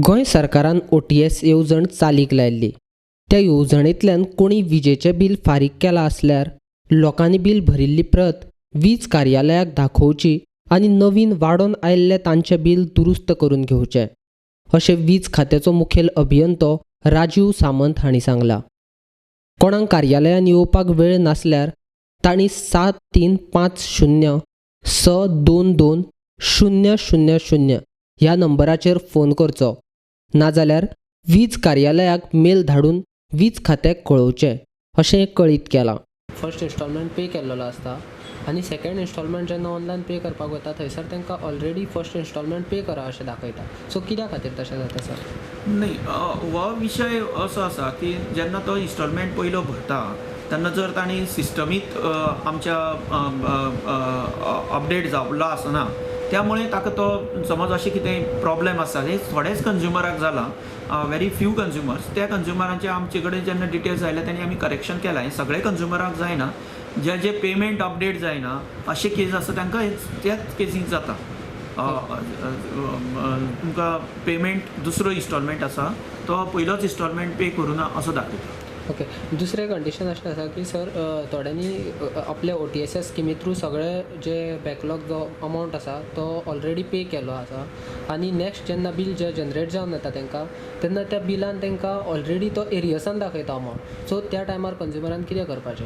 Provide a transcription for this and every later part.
गोंय सरकारान ओटीएस येवजण चालीक लायिल्ली. त्या येवजणेंतल्यान कोणी विजेचें बील फारीक केलां आसल्यार लोकांनी बील भरिल्ली प्रत वीज कार्यालयाक दाखोवची आनी नवीन वाडोवन आयिल्लें तांचें बील दुरुस्त करून घेवचें, अशें वीज खात्याचो मुखेल अभियंतो राजीव सामंत हांणी सांगलां. कोणाक कार्यालयान येवपाक वेळ नासल्यार तांणी 7350 622 000 ह्या नंबराचेर फोन करचो, नाजाल्यार वीज कार्यालयाक मेल धाडून वीज खात्याक कळोवचें, अशें कळीत केलां. फर्स्ट इन्स्टॉलमेंट पे केल्लो आसता आनी सेकंड इन्स्टॉलमेंट जेन्ना ऑनलायन पे करपाक वता, थंयसर तांकां ऑलरेडी फर्स्ट इन्स्टॉलमेंट पे करा अशें दाखयता. सो कित्या खातीर तशें जाता सर? न्ही, हो विशय असो आसा की जेन्ना तो इन्स्टॉलमेंट पयलो भरता तेन्ना जर तांणी सिस्टमीत आमच्या अपडेट जाल्लो आसना, त्यामुळे ताका तो समज अशें कितें प्रॉब्लेम आसा. हे थोडेच कंज्युमराक जाला, व्हेरी फ्यू कंज्युमर्स. त्या कंज्युमरांचे आमचे कडेन जेन्ना डिटेल्स आयले, तेणी आमी करेक्शन केलां. हें सगळे कंज्युमराक जायना. जे जे पेमेंट अपडेट जायना अशे केस आसा, तांकां त्याच केसीक जाता. तुमकां पेमेंट दुसरो इन्स्टॉलमेंट आसा, तो पयलोच इन्स्टॉलमेंट पे करूं ना असो दाखयता. ओके, दुसरें कंडिशन अशें आसा की सर, थोड्यांनी आपल्या ओटीएस स्किमी थ्रू सगळे जे बॅकलॉग जो अमावंट आसा तो ऑलरेडी पे केलो आसा आनी नेक्स्ट जेन्ना बील जे जनरेट जावन येता तांकां, तेन्ना त्या बिलान तांकां ऑलरेडी तो एरियसान दाखयता अमावंट. सो त्या टायमार कंज्युमरान कितें करपाचें?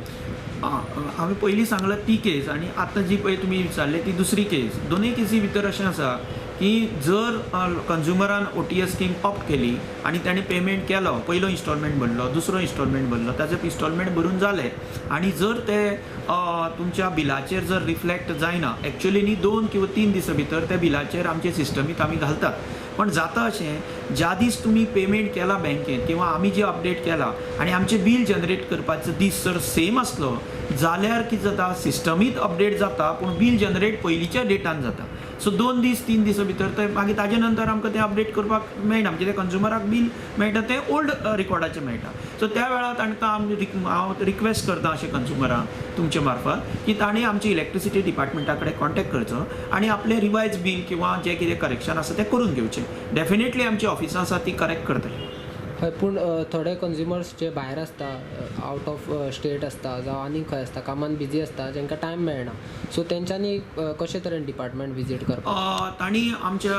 हांवें पयलीं सांगलां ती केस आनी आतां जी पळय तुमी विचारले ती दुसरी केस. दोनूय केसी भितर अशें आसा की जर कंज्युमरान ओटीएस स्कीम ऑप्ट केली आनी ताणें पेमेंट केलो, पयलो इन्स्टॉलमेंट भरलो, दुसरो इन्स्टॉलमेंट भरलो, ताजे इन्स्टॉलमेंट भरून जाले आनी जर ते तुमच्या बिलाचेर जर रिफ्लेक्ट जायना, एक्चुअली न्ही 2 किंवा 3 दिसां भितर त्या बिलाचेर आमचे सिस्टमीत आमी घालतात. पण जाता अशें, ज्या दीस तुमी पेमेंट केला बँकेत किंवा आमी जे अपडेट केला आनी आमचें बील जनरेट करपाचो दीस जर सेम आसलो जाल्यार कितें जाता, सिस्टमीत अपडेट जाता पूण बील जनरेट पयलींच्या डेटान जाता. सो 2 दीस 3 दिसां भितर ते मागीर ताजे नंतर आमकां तें अपडेट करपाक मेळना. म्हणजे ते कंज्युमराक बील मेळटा तें ओल्ड रिकॉर्डाचें मेळटा. सो त्या वेळार तांकां आमी हांव रिक्वेस्ट करता अशें कंज्युमरांक तुमचे मार्फत की तांणी आमचे इलेक्ट्रिसिटी डिपार्टमेंटा कडेन कॉन्टेक्ट करचो आनी आपलें रिवायज बील किंवा जें कितें करेक्शन आसा तें करून घेवचें. डेफिनेटली आमची ऑफिसां आसा ती करेक्ट करतली. हय, पूण थोडे कंज्युमर्स जे भायर आसता, आवट ऑफ स्टेट आसता जावं आनीक खंय आसता, कामान बिजी आसता, जांकां टायम मेळना, सो तेंच्यांनी कशे तरेन डिपार्टमेंट विजीट करपाक? तांणी आमच्या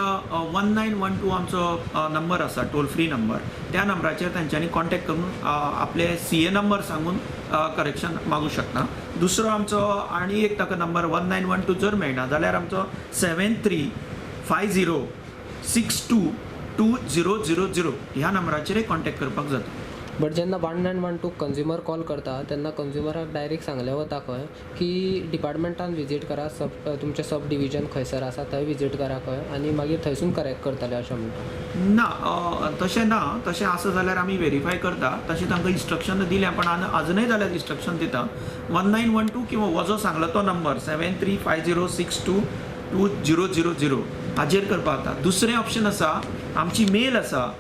1912 आमचो नंबर आसा, टोल फ्री नंबर. त्या नंबराचेर तेंच्यांनी कॉन्टेक्ट करून आपले सीए नंबर सांगून करेक्शन मागूं शकता. दुसरो आमचो आनी एक ताका नंबर, 1912 जर मेळना जाल्यार आमचो 7350622000 ह्या नंबराचेरय कॉन्टेक्ट करपाक जाता. बट जेन्ना 1912 कंज्युमर कॉल करता तेन्ना कंज्युमराक डायरेक्ट सांगलें वता खंय की डिपार्टमेंटान विजीट करा, सब तुमचें सब डिविजन खंयसर आसा थंय विजीट करा खंय आनी मागीर थंयसून करेक्ट करतले अशें म्हणटा. ना, तशें ना. तशें आसा जाल्यार आमी वेरीफाय करता. तशें तांकां इन्स्ट्रक्शन दिलें, पण आजुनय जाल्यार इन्स्ट्रक्शन दिता, 1912 किंवा हो जो सांगला तो नंबर 7350622000 हाजेर करपाक जाता. दुसरें ऑप्शन आसा, आमची मेल आसा,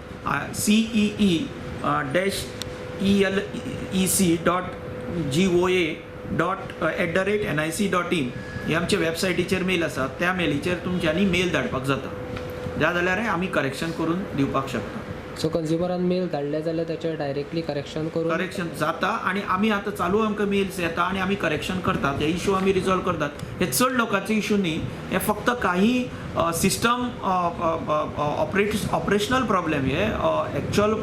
cee-elec.goa.@nic.in. हे आमचे वेबसायटीचेर मेल आसा. त्या मेलीचेर तुमच्यांनी मेल धाडपाक जाता, ज्या जाल्यार आमी करेक्शन करून दिवपाक शकता. सो कंज्युमरान मेल धाडले जाल्यार ताचेर डायरेक्टली करेक्शन करून करेक्शन जाता आनी आमी आतां चालू आमकां मेल्स येता आनी आमी करेक्शन करतात. हे इशू आमी रिजॉल्व करतात. हे चड लोकांचे इशू न्ही, हे फक्त काही सिस्टम ऑपरेशनल प्रॉब्लेम. हे एक्चुअल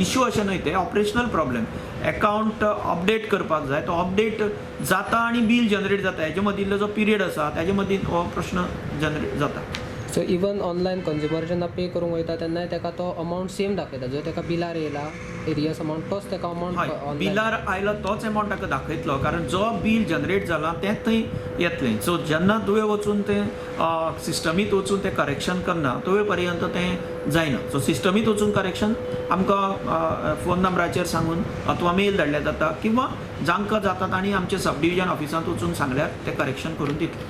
इशू अशें न्हय, ते ऑपरेशनल प्रॉब्लेम. एकावंट अपडेट करपाक जाय, तो अपडेट जाता आनी बील जनरेट जाता हेजे मदींलो जो पिरियड आसा, ताजे मदीं हो प्रश्न जनरेट जाता. सो इवन ऑनलायन कंज्युमर जेन्ना पे करूंक वयता तेन्नाय ताका तो अमावंट सेम दाखयता, जो ताका बिलार येयला एरियस अमावंट, तोच ताका अमावंट ऑनलायन बिलार आयलो तोच एमावंट ताका दाखयतलो, कारण जो बील जनरेट जाला तेंच थंय येतलें. सो जेन्ना तुवें वचून तें सिस्टमीत वचून तें करेक्शन करना, तो पर्यंत तें जायना. सो सिस्टमीत वचून करेक्शन आमकां फोन नंबराचेर सांगून अथवा मेल धाडल्यार जाता किंवा जांकां जाता तांणी आमच्या सब डिविजन ऑफिसांत वचून सांगल्यार ते करेक्शन करून दितले.